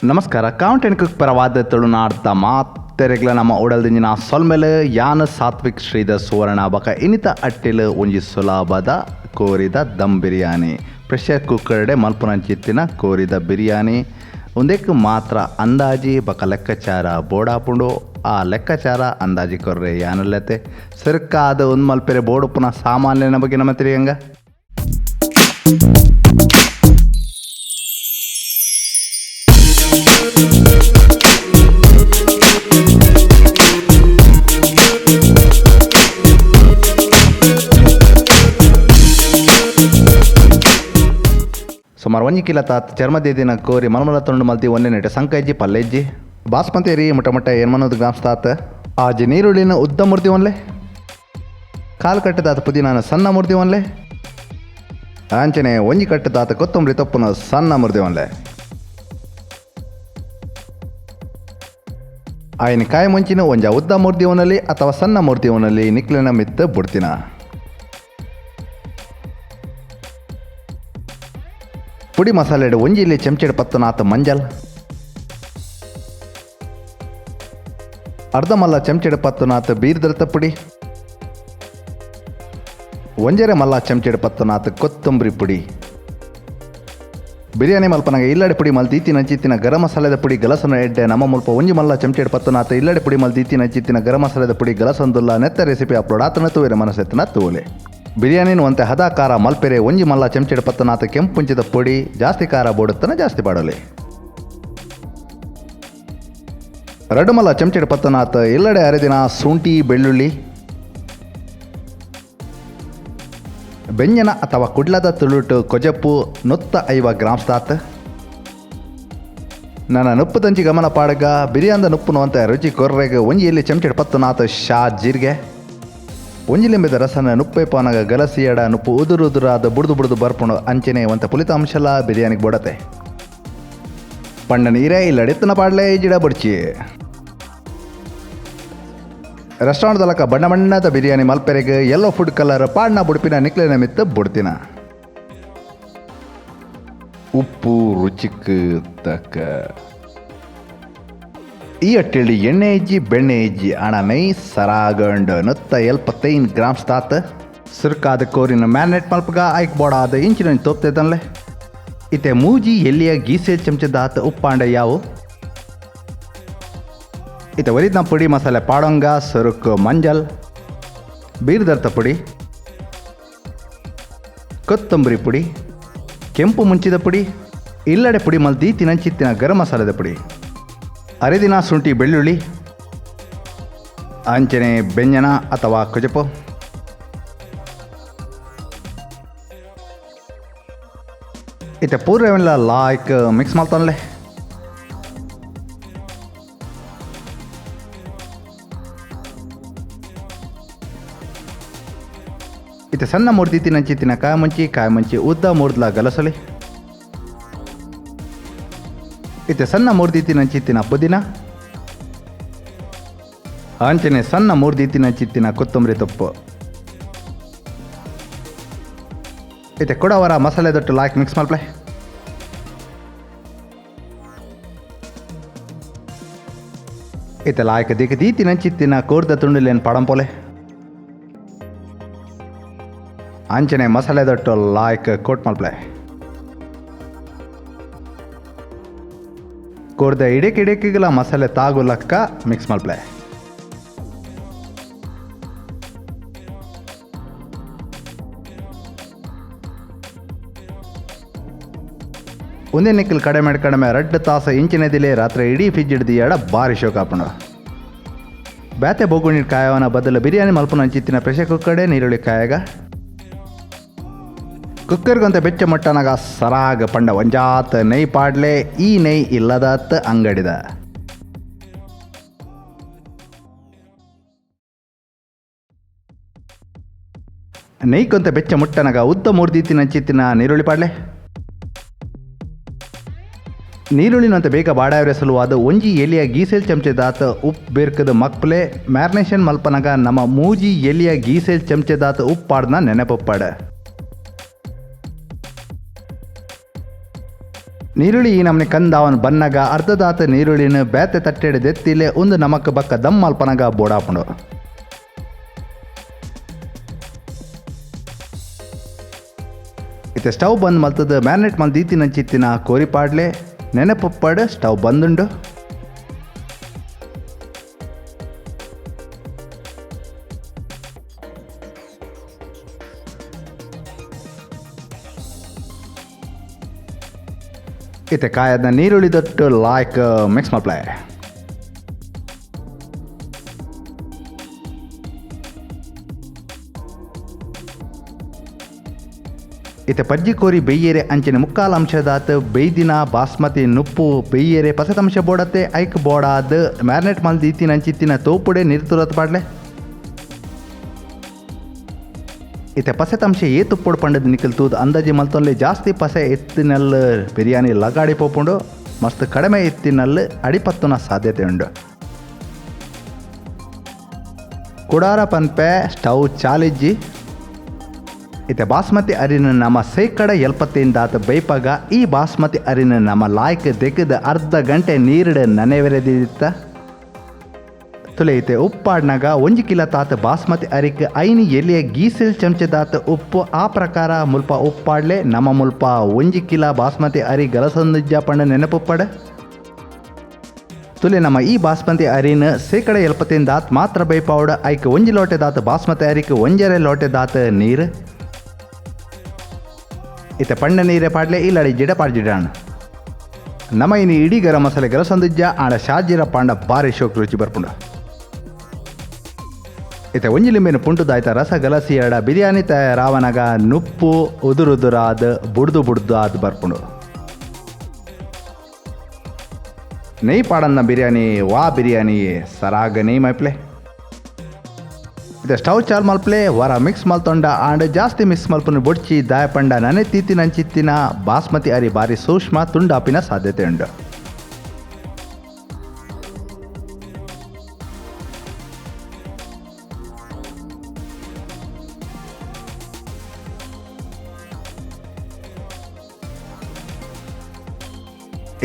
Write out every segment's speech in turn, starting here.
ನಮಸ್ಕಾರ, count and cook ಪರವಾದ ತುಳುನಾಡ್ದ ಮಾತೆರೆಗ್ಲ ನಮ್ಮ ಉಡಲ್ದಿಂಜಿನ ಸೊಲ್ಮೆಲ್. ಯಾನ್ ಸಾತ್ವಿಕ್ ಶ್ರೀಧರ್ ಸುವರ್ಣ ಬಕ ಇನಿತ ಅಟ್ಟಿಲ್ ಒಂಜಿ ಸುಲಭದ ಕೋರಿದ ದಮ್ ಬಿರಿಯಾನಿ, ಪ್ರೆಷರ್ ಕುಕ್ಕರ್ಡೆ ಮಲ್ಪುನಂಚಿತ್ತಿನ ಕೋರಿದ ಬಿರಿಯಾನಿ. ಉಂದೆಕ್ ಮಾತ್ರ ಅಂದಾಜಿ ಬಕ ಲೆಕ್ಕಾಚಾರ ಬೋಡಾಪುಂಡು. ಆ ಲೆಕ್ಕಾಚಾರ ಅಂದಾಜಿ ಕೊರ್ರೆ ಯಾನಲ್ಲತೆ ಸರಕಾದ ಒಂದು ಮಲ್ಪೆರೆ ಬೋಡುಪುನ ಸಾಮಾನ್ಯನ ಬಗ್ಗೆ ನಮ್ಮ ತಿರಿಯಂಗ. ಸುಮಾರು 1 ಕಿಲೋ ತಾತ್ ಚರ್ಮದೇದಿನ ಕೋರಿ ಮಲಮಲ ತುಂಡು ಮಲ್ತಿ ಒಂದೇ ನೆಟ್ಟೆ ಸಂಕೈಜಿ ಪಲ್ಲೆಜ್ಜಿ ಬಾಸ್ಮತಿ ರೀ ಮುಟ್ಟ ಮುಟ್ಟ ಏನ್ಮನೋದು ಗ್ರಾಮ್ಸ್ ತಾತ್ ಆಜಿ ನೀರುಳ್ಳಿನ ಉದ್ದ ಮುರ್ದಿ ಒನ್ಲೆ, ಕಾಲು ಕಟ್ಟದಾತ ಪುದೀನಾನ ಸಣ್ಣ ಮುರ್ದಿ ಒನ್ಲೆ, ಆಂಚನೆ ಒಂಜಿ ಕಟ್ಟದಾತ ಕೊತ್ತಂಬರಿ ತೊಪ್ಪುನ ಸಣ್ಣ ಮುರ್ದಿ ಒನ್ಲೆ. ಆಯ್ನ ಕಾಯಿ ಮುಂಚಿನ ಒಂಜ ಉದ್ದ ಮುರ್ದಿ ಒನಲಿ ಅಥವಾ ಸಣ್ಣ ಮುರ್ದಿ ಒನಲಿ ನಿಕ್ಲಿನ ಮಿತ್ತ ಬುಡ್ತಿನ. ಪುಡಿ ಮಸಾಲೆಡು ಒಂಜಿ ಇಲ್ಲಿ ಚೆಂಚೆಡ್ ಪತ್ತನಾತ ಮಂಜಲ್, ಅರ್ಧ ಮಲ್ಲ ಚೆಂಚೆಡ್ ಪತ್ತನಾತ ಬೀರ್ದರ್ತ ಪುಡಿ, ಒಂಜರೆ ಮಲ್ಲ ಚೆಂಚೆಡ್ ಪತ್ತನಾತ ಕೊತ್ತಂಬರಿ ಪುಡಿ. ಬಿರಿಯಾನಿ ಮಲ್ಪನಾಗ ಇಲ್ಲಡೆ ಪುಡಿ ಮಲ್ತಿ ನಂಚಿತ್ತಿನ ಗರಂ ಮಸಾಲೆದ ಪುಡಿ ಗಲಸನ ಎಡ್ಡೆ. ನಮ್ಮ ಮುಲ್ಪ ಒಂಜಿ ಮಲ್ಲ ಚೆಂಚೆಡ್ ಪತ್ತನಾತ ಇಲ್ಲಡೆ ಪುಡಿ ಮಲ್ತಿ ನಂಚಿತ್ತಿನ ಗರಂ ಮಸಾಲೆದ ಪುಡಿ ಗಲಸಂದುಲ್ಲ. ನೆತ್ತ ರೆಸಿಪಿ ಅಪ್ಲೋಡ್ ಆತನ ತೂವೆರೆ ಮನಸ್ಸೆತ್ತನ ತೂಲೆ. ಬಿರಿಯಾನಿನ ಒಂತೆ ಹದ ಖಾರ ಮಲ್ಪೆರೆ ಒಂಜಿ ಮಲ್ಲ ಚೆಂಚೆಡ್ ಪತ್ತನಾತ ಕೆಂಪುಂಚಿದ ಪುಡಿ, ಜಾಸ್ತಿ ಖಾರ ಬೋಡುತ್ತನ ಜಾಸ್ತಿ ಬಾಡಲಿ. 2 ಮಲ್ಲ ಚೆಂಚೆಡ್ ಪತ್ತನಾತ ಇಲ್ಲಡೆ ಅರೆದಿನ ಶುಂಠಿ ಬೆಳ್ಳುಳ್ಳಿ, ಬೆಂಜನ ಅಥವಾ ಕುಡ್ಲದ ತುಳುಟು ಕೊಜಪ್ಪು 150 ಗ್ರಾಮ್ಸ್ ತಾತ್. ನನ್ನ ನುಪ್ಪು ತಂಚಿ ಗಮನ ಪಾಡಗ ಬಿರಿಯಾಂದ ನುಪ್ಪುನು ಅಂತ ರುಚಿ ಕೊರ್ರೆಗೆ ಒಂಜಿ ಇಲ್ಲಿ ಚೆಂಚೆಡ್ ಪತ್ತನಾತ ಶಾ ಜೀರಿಗೆ, ಒಂಜಿ ಲಿಂಬೆದ ರಸನ ನುಪ್ಪೆ ಪಾನಗ ಗಲಸಿಯಡ ನುಪ್ಪು ಉದುರು ಉದುರಾದ ಬುಡ್ದು ಬುಡ್ದು ಬರ್ಪುಣು. ಅಂಚನೆ ಒಂತ ಪುಲಿತಾಂಶಲ ಬಿರಿಯಾನಿಗೆ ಬೋಡತೆ. ಪಂಡ ನೀರೇ ಇಲ್ಲಡೆತ್ತನ ಪಾಡ್ಲೆ ಜಿಡ ಬುಡ್ಚಿ. ರೆಸ್ಟೋರೆಂಟ್ದಲಕ ಬಣ್ಣ ಬಣ್ಣದ ಬಿರಿಯಾನಿ ಮಲ್ಪೆರೆಗೆ yellow food colour ಪಾಡ್ನ ಬುಡುಪಿನ ನಿಕ್ಲೆನ ಮಿತ್ತ ಬುಡ್ತಿನ. ಉಪ್ಪು ರುಚಿಕ್ ತಕ್ಕ. ಈ ಅಟ್ಟಿಳಿ ಎಣ್ಣೆ ಇಜ್ಜಿ ಬೆಣ್ಣೆ ಇಜ್ಜಿ ಅಣ ನೈ ಸರಾಗಂಡು 175 ಗ್ರಾಮ್ಸ್ ತಾತ್. ಸುರ್ಕಾದ ಕೋರಿನ ಮ್ಯಾರಿನೇಟ್ ಮಲ್ಪಗ ಐಕ್ ಬೋಡಾದ ಇಂಚಿನ ತೋಪ್ತೈತನ್ಲೆ. ಇತ್ತೆ ಮೂಜಿ ಎಲ್ಲಿಯ ಗೀಸೆ ಚಮಚದಾತ ಉಪ್ಪಾಂಡ ಯಾವು. ಇತ್ತೆ ಒರಿದ್ನ ಪುಡಿ ಮಸಾಲೆ ಪಾಡೊಂಗ ಸುರುಕು ಮಂಜಲ್, ಬೀರ್ದರ್ತ ಪುಡಿ, ಕೊತ್ತಂಬರಿ ಪುಡಿ, ಕೆಂಪು ಮುಂಚಿದ ಪುಡಿ, ಇಲ್ಲಡೆ ಪುಡಿ ಮಲ್ತಿ ತಿನಂಚಿತ್ತಿನ ಗರಂ ಮಸಾಲೆದ ಪುಡಿ, ಅರೆದಿನ ಶುಂಠಿ ಬೆಳ್ಳುಳ್ಳಿ, ಅಂಚನೆ ಬೆಂಜನ ಅಥವಾ ಕೊಜಪು. ಇತ್ತೆ ಪೂರ್ವವೆಲ್ಲ ಲಾಯ್ಕ್ ಮಿಕ್ಸ್ ಮಾಡ್ತಾನಲೆ. ಇತ್ತೆ ಸಣ್ಣ ಮುರ್ದಿ ತಿನಂಚಿತ್ತಿನ ಕಾಯಿ ಮುಂಚಿ ಉದ್ದ ಮುರ್ದ್ಲ ಗಲಸಲಿ. ಇತ್ತೆ ಸಣ್ಣ ಮುರ್ದಿ ತಿನಂಚಿತ್ತಿನ ಪುದೀನ, ಅಂಚನೆ ಸಣ್ಣ ಮುರ್ದಿ ತಿನಂಚಿತ್ತಿನ ಕೊತ್ತಂಬರಿ ತೊಪ್ಪು. ಇತ್ತೆ ಕೊಡವರ ಮಸಾಲೆ ದೊಟ್ಟು ಲಾಯ್ಕ್ ಮಿಕ್ಸ್ ಮಲ್ಪ್ಲೆ. ಇತ್ತೆ ಲಾಯ್ಕ್ ದಿಕ್ಕ ದೀತಿನಂಚಿತ್ತಿನ ಕೋರ್ದ ತುಂಡುಲೇನು ಪಾಡಂಪೋಲೆ. ಅಂಚನೆ ಮಸಾಲೆ ದೊಟ್ಟು ಲಾಯ್ಕ್ ಕೋಟ್ ಮಲ್ಪ್ಲೆ. ಕೋರ್ದ ಇಡಕ್ಕೆ ಮಸಾಲೆ ತಾಗುಲಕ್ಕ ಮಿಕ್ಸ್ ಮಲ್ಪ್ಲೆ. ಒಂದೇ ನಿಕ್ಕಲ್ ಕಡಿಮೆ ಕಡಿಮೆ 2 ತಾಸು ಇಂಚಿನದಿಲೆ ರಾತ್ರಿ ಇಡೀ ಫ್ರಿಜ್ ಹಿಡ್ದು ಬಾರಿ ಶೋಕಾಪುಂಡು. ಬ್ಯಾತೆ ಬೋಗುಣಿ ಕಾಯವನ ಬದಲು ಬಿರಿಯಾನಿ ಮಲ್ಪುನ ಅಂಚಿತ್ತಿನ ಪ್ರೆಷರ್ ಕುಕ್ಕರ್ಡೆ ನೀರುಳ್ಳಿ ಕಾಯಾಗ ಕುಕ್ಕರ್ಗಂತ ಬೆಚ್ಚ ಮಟ್ಟನಾಗ ಸರಾಗ ಪಂಡ ಒಂಜಾತ್ ನೈ ಪಾಡ್ಲೆ. ಈ ನೈ ಇಲ್ಲದಾತ್ ಅಂಗಡಿದ. ನೈಕೊಂತ ಬೆಚ್ಚ ಮುಟ್ಟನಗ ಉದ್ದ ಮೂರ್ದಿತ್ತಿನ ಅಂಚಿತ್ತಿನ ನೀರುಳ್ಳಿ ಪಾಡ್ಲೆ. ನೀರುಳ್ಳಿನಂತ ಬೇಗ ಬಾಡಾವರೆ ಸಲುವಾದ ಒಂಜಿ ಎಲಿಯ ಗೀಸೆಲ್ ಚಮಚದಾತ ಉಪ್ಪು ಬೇರ್ಕದ ಮಕ್ಪ್ಲೆ. ಮ್ಯಾರಿನೇಷನ್ ಮಲ್ಪನಗ ನಮ್ಮ ಮೂಜಿ ಎಲಿಯ ಗೀಸೆಲ್ ಚಮಚದಾತ ಉಪ್ಪು ಪಾಡ್ನ ನೆನಪಪ್ಪಾಡ. ನೀರುಳ್ಳಿ ಈ ನಮನೆ ಕಂದಾವನ್ ಬನ್ನಗ ಅರ್ಧದಾತ ನೀರುಳ್ಳಿನ ಬೇತೆ ತಟ್ಟೆಡ್ ದೆತ್ತಿಲೆ ಒಂದು ನಮಕ್ ಬಕ್ಕ ದಮ್ ಮಲ್ಪನಗ ಬೋಡಾಪುಂಡು. ಇತ್ತೆ ಸ್ಟವ್ ಬಂದ್ ಮಲ್ತದ ಮ್ಯಾರಿನೇಟ್ ಮಲ್ ದೀತಿನಂಚಿತ್ತಿನ ಕೋರಿ ಪಾಡ್ಲೆ ನೆನಪುಪ್ಪಡ್ ಸ್ಟವ್ ಬಂದುಂಡು. ಇತ್ತೆ ಕಾಯದ ನೀರುಳ್ಳಿ ದೊಟ್ಟು ಲಾಯ್ಕ್ ಮಿಕ್ಸ್ ಮಲ್ಪ್ಲೆ. ಇತ್ತೆ ಪಜ್ಜಿ ಕೋರಿ ಬೆಯ್ಯೆರೆ ಅಂಚನೆ ಮುಕ್ಕಾಲು ಅಂಶದಾತ್ ಬೆಯ್ದಿನ ಬಾಸ್ಮತಿ ನುಪ್ಪು ಬೆಯ್ಯೆರೆ ಪಸತಂಶ ಬೋಡತ್ತೆ ಐಕ್ ಬೋಡಾದ್ ಮ್ಯಾರಿನೇಟ್ ಮಲ್ದಿ ಇತ್ತಿನ ಅಂಚಿತ್ತಿನ ತೋಪುಡೆ ನೀರು ತುರತ್ ಪಾಡ್ಲೆ. ಇತ್ತೆ ಪಸೆತಂಶ ಏತುಪ್ಪೊಡು ಪಂಡದ್ ನಿಕಲ್ ತೂದು ಅಂದಾಜಿ ಮಲ್ತೊನ್ಲೆ ಜಾಸ್ತಿ ಪಸೆ ಎತ್ತಿನಲ್ಲು ಬಿರಿಯಾನಿ ಲಗಾಡಿ ಪೋಪುಂಡು, ಮಸ್ತ್ ಕಡಿಮೆ ಎತ್ತಿನಲ್ಲು ಅಡಿಪತ್ತುನ ಸಾಧ್ಯತೆ ಉಂಡು. ಕುಡಾರ ಪನ್ಪೆ ಸ್ಟವ್ ಚಾಲಿಜ್ಜಿ. ಇತ್ತೆ ಬಾಸ್ಮತಿ ಅರಿನ ನಮ್ಮ 75% ದಾತ ಬೈಪಾಗ ಈ ಬಾಸ್ಮತಿ ಅರಿನ ನಮ್ಮ ಲಾಯ್ಕ್ ದೆಕ್ಕದ ಅರ್ಧ ಗಂಟೆ ನೀರಿಡ ನನೆವೆರೆದಿತ್ತ. ತುಲೆ ಇತ್ತೆ ಉಪ್ಪಾಡ್ನಾಗ 1 ಕಿಲೋ ತಾತ ಬಾಸ್ಮತಿ ಅರಿಕ್ 5 ಎಲೆಯ ಗೀಸೆಲ್ ಚಮಚದಾತ ಉಪ್ಪು ಆ ಪ್ರಕಾರ ಮುಲ್ಪ ಉಪ್ಪಾಡ್ಲೆ. ನಮ್ಮ ಮುಲ್ಪ 1 ಕಿಲೋ ಬಾಸ್ಮತಿ ಅರಿ ಗಲಸಂದಿಜ್ಜ ಪಂಡ ನೆನಪುಪ್ಪಾಡ. ತುಲೆ ನಮ್ಮ ಈ ಬಾಸ್ಮತಿ ಅರಿನ 75% ದಾತ್ ಮಾತ್ರ ಬೈಪಾವಡ. ಐಕ್ 1 ಲೋಟೆ ದಾತ ಬಾಸ್ಮತಿ ಅರಿಕ್ 1.5 ಲೋಟೆ ದಾತ ನೀರು. ಇತ್ತೆ ಪಂಡ ನೀರೆ ಪಾಡ್ಲೆ ಇಲ್ಲಡಿ ಜಿಡ ಪಾಡ್ಜಿಡಾಣ. ನಮ್ಮ ಇನಿ ಇಡೀ ಗರಂ ಮಸಾಲೆ ಗಲಸಂದಿಜ್ಜ ಆಂಡ ಶಾಜಿರ ಪಾಂಡ ಬಾರಿ ಶೋಕ್ ರುಚಿ ಬರ್ಪುಂಡು. ಇತ್ತೆ ಒಂಜಿ ಲಿಂಬೆನ ಪುಂಟುದಾಯ್ತ ರಸ ಗಲಸಿ ಎಡ ಬಿರಿಯಾನಿ ತಯಾರಾವನಗ ನುಪ್ಪು ಉದುರುದುರಾದ ಬುಡ್ದು ಬುಡ್ದು ಆದ್ ಬರ್ಪುಂಡು. ನೆಯ್ ಪಾಡನ್ನ ಬಿರಿಯಾನಿ ವಾ ಬಿರಿಯಾನಿ ಸರಾಗ ನೆಯ್ ಮೈಪ್ಲೆ. ಇತ್ತೆ ಸ್ಟವ್ ಚಾಲ್ ಮಲ್ಪ್ಲೆ ವರ ಮಿಕ್ಸ್ ಮಲ್ತೊಂಡ ಆಂಡ್ ಜಾಸ್ತಿ ಮಿಕ್ಸ್ ಮಲ್ಪುನ ಬೊಡ್ಚಿ ದಾಯಪಂಡ ನನೆ ತೀತಿನಂಚಿತ್ತಿನ ಬಾಸ್ಮತಿ ಅರಿ ಬಾರಿ ಸೂಕ್ಷ್ಮ ತುಂಡಾಪಿನ ಸಾಧ್ಯತೆ ಉಂಡು.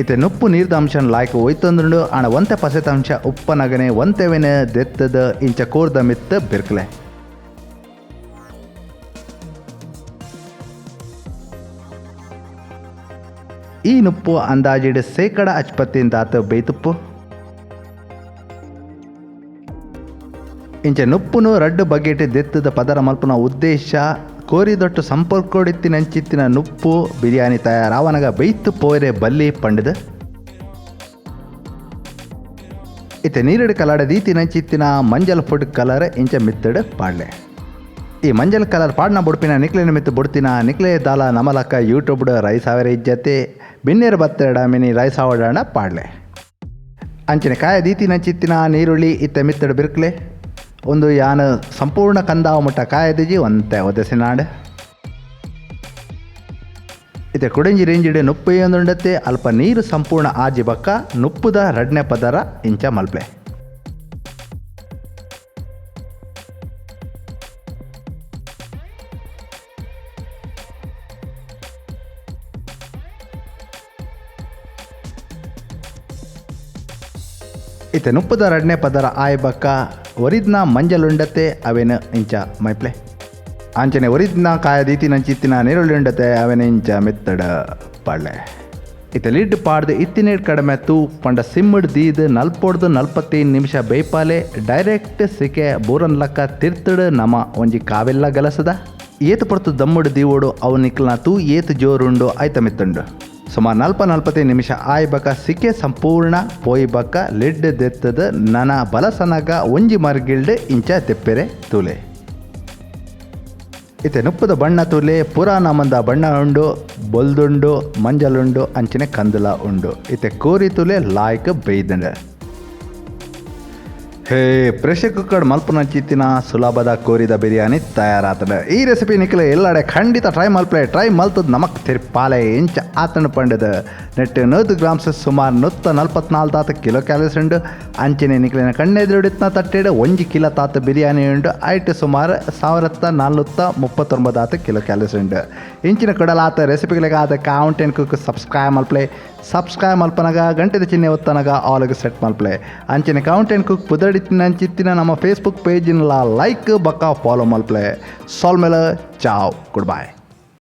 ಇತ್ತೆ ನುಪ್ಪು ನೀರ್ದ ಅಂಶನ್ ಲಾಯ್ಕ್ ಒಯ್ತಂದ್ರುಂಡು ಆಣ ಒಂತೆ ಪಸೆತ ಅಂಶ ಉಪ್ಪನಗನೆ ಒಂತೆವೆನ ದೆತ್ತದ ಇಂಚ ಕೋರ್ದ ಮಿತ್ತ ಬಿರ್ಕಲೆ. ಈ ನುಪ್ಪು ಅಂದಾಜಿಡ್ 60% ದಾತ ಬೇಯ್ತುಪ್ಪು. ಇಂಚ ನುಪ್ಪುನು ರಡ್ಡು ಬಗೆಟ್ ದೆತ್ತದ ಪದರ ಮಲ್ಪುನ ಉದ್ದೇಶ ಕೋರಿದೊಟ್ಟು ಸಂಪರ್ಕೊಡಿತ್ತಿನಂಚಿತ್ತಿನ ನುಪ್ಪು ಬಿರಿಯಾನಿ ತಯಾರಾವನಗ ಬೇಯ್ತು ಪೋರೆ ಬಲ್ಲಿ ಪಂಡದ. ಇತ್ತೆ ನೀರಿಡು ಕಲಾಡ ದೀತಿನಂಚಿತ್ತಿನ ಮಂಜಲ್ ಫುಡ್ ಕಲರ್ ಇಂಚ ಮಿತ್ತಡು ಪಾಡ್ಲೆ. ಈ ಮಂಜಲ್ ಕಲರ್ ಪಾಡ್ನ ಬುಡ್ಪಿನ ನಿಕ್ಲೆನ ಮಿತ್ತು ಬುಡ್ತಿನ ನಿಕ್ಲೆ ದಾಲ ನಮಲಕ್ಕ ಯೂಟ್ಯೂಬ್ ರೈಸ್ ಅವರೆ ಇಜ್ಜತೆ ಬಿನ್ನೇರು ಬತ್ತೆಡ ಮಿನಿ ರೈಸ್ ಆವಡಣ ಪಾಡ್ಲೆ. ಅಂಚನೆ ಕಾಯ ದೀತಿನಂಚಿತ್ತಿನ ನೀರುಳ್ಳಿ ಇತ್ತೆ ಮಿತ್ತಡು ಬಿರ್ಕ್ಲೆ. ಒಂದು ಯಾನ ಸಂಪೂರ್ಣ ಕಂದಾವ ಮುಟ್ಟ ಕಾಯದಿಜಿ ಒಂತೆ ಒದೆಸಿನಾಡು. ಇತ್ತೆ ಕುಡಂಜಿ ರೇಂಜಿಡೆ ನುಪ್ಪು ಏನೊಂಡತ್ತೆ ಅಲ್ಪ ನೀರು ಸಂಪೂರ್ಣ ಆಜಿ ಬಕ್ಕ ನುಪ್ಪುದ ರಡ್ನೆ ಪದರ ಇಂಚ ಮಲ್ಪ್ಲೆ. ಇತ್ತೆ ನುಪ್ಪುದ ರಡ್ನೆ ಪದರ ಆಯ್ ಬಕ್ಕ ಒರಿದ್ನ ಮಂಜಲುಂಡತೆ ಅವೇನ ಇಂಚ ಮೈಪ್ಲೆ. ಅಂಚನೆ ಒರಿದ್ನ ಕಾಯ ದೀತಿನಂಚಿತ್ತಿನ ನೀರುಳ್ಳಿ ಉಂಡತೆ ಅವೇನ ಇಂಚ ಮೆತ್ತಡ ಪಾಡ್ಲೆ. ಇತ್ತೆ ಲಿಡ್ ಪಾಡ್ದು ಇತ್ತಿನೇಡ್ ಕಡಿಮೆ ತೂ ಪಂಡ ಸಿಮ್ಮಡ್ ದೀದ್ 40-45 ನಿಮಿಷ ಬೇಯ್ಪಾಲೆ. ಡೈರೆಕ್ಟ್ ಸಿಕೆ ಬೂರನ್ ಲಕ್ಕ ತಿರ್ತಡು ನಮ ಒಂಜಿ ಕಾವೆಲ್ಲ ಗಲಸದ. ಏತು ಪೊರ್ತು ದಮ್ಮುಡು ದೀವೋಡು ಅವು ನಿಕ್ಲನ ತೂ ಏತು ಜೋರುಂಡು ಆಯ್ತ ಮಿತ್ತುಂಡು. ಸುಮಾರು 40-45 ನಿಮಿಷ ಆಯ್ಬಕ ಸಿಕೆ ಸಂಪೂರ್ಣ ಪೋಯ್ಬಕ ಲಿಡ್ ದೆತ್ತದ ನನ ಬಲಸನಗ ಒಂಜಿ ಮರ್ಗಿಲ್ಡ್ ಇಂಚ ತೆಪ್ಪೆರೆ ತೂಲೆ. ಇತ್ತೆ ನುಪ್ಪದ ಬಣ್ಣ ತೂಲೆ ಪೂರಾ ನಮಂದ ಬಣ್ಣ ಉಂಡು, ಬೊಲ್ದುಂಡು, ಮಂಜಲುಂಡು, ಅಂಚನೆ ಕಂದಲ ಉಂಡು. ಇತ್ತೆ ಕೋರಿ ತೂಲೆ ಲಾಯ್ಕ್ ಬೇಯ್ದಂಡ. ಹೇ, ಪ್ರೆಷರ್ ಕುಕ್ಕರ್ ಮಲ್ಪುನಂಚಿತ್ತಿನ ಸುಲಭದ ಕೋರಿದ ಬಿರಿಯಾನಿ ತಯಾರಾತಂಡ್. ಈ ರೆಸಿಪಿ ನಿಕ್ಲೆ ಎಲ್ಲಡೆ ಖಂಡಿತ ಟ್ರೈ ಮಲ್ಪಲೆ. ಟ್ರೈ ಮಲ್ತದ್ ನಮಕ್ ತೆರಿಪಾಲೆ ಎಂಚ ಆತಂಡ್ ಪಂಡದ. ನೆಟ್ 100 ಗ್ರಾಮ್ಸ್ ಸುಮಾರು 144 ದಾತ್ ಕಿಲೋ ಕ್ಯಾಲೋರೀಸ್ ಉಂಡು. ಅಂಚನೆ ನಿಕ್ಲೆನ ಕಣ್ಣೆದುರುಡಿತ್ನ ತಟ್ಟೆಡ್ 1 ಕಿಲೋ ತಾತ್ ಬಿರಿಯಾನಿ ಉಂಡು. ಐಟ್ ಸುಮಾರು 1439 ದಾತ್ ಕಿಲೋ ಕ್ಯಾಲೋರೀಸ್ ಉಂಡು. ಇಂಚಿನ ಕುಡಲಾತ ರೆಸಿಪಿಗಳಿಗಾದ ಕೌಂಟ್ ಆ್ಯಂಡ್ ಕುಕ್ ಸಬ್ಸ್ಕ್ರೈಬ್ ಮಲ್ಪಲೆ. ಸಬ್ಸ್ಕ್ರೈಬ್ ಮಲ್ಪನಗ ಗಂಟೆದ ಚಿಹ್ನೆ ಒತ್ತನಗ ಆಲ್ಗೆ ಸೆಟ್ ಮಲ್ಪಲೆ. ಅಂಚನೆ ಕೌಂಟ್ ಆ್ಯಂಡ್ ಕುಕ್ ಪುದಡಿತ್ತಿನಂಚಿತ್ತಿನ ನಮ್ಮ ಫೇಸ್ಬುಕ್ ಪೇಜಿನಲ ಲೈಕ್ ಬಕ್ಕ ಫಾಲೋ ಮಲ್ಪಲೆ. ಸೊಲ್ಮೆಲ, ಚಾವ್, ಗುಡ್ ಬಾಯ್.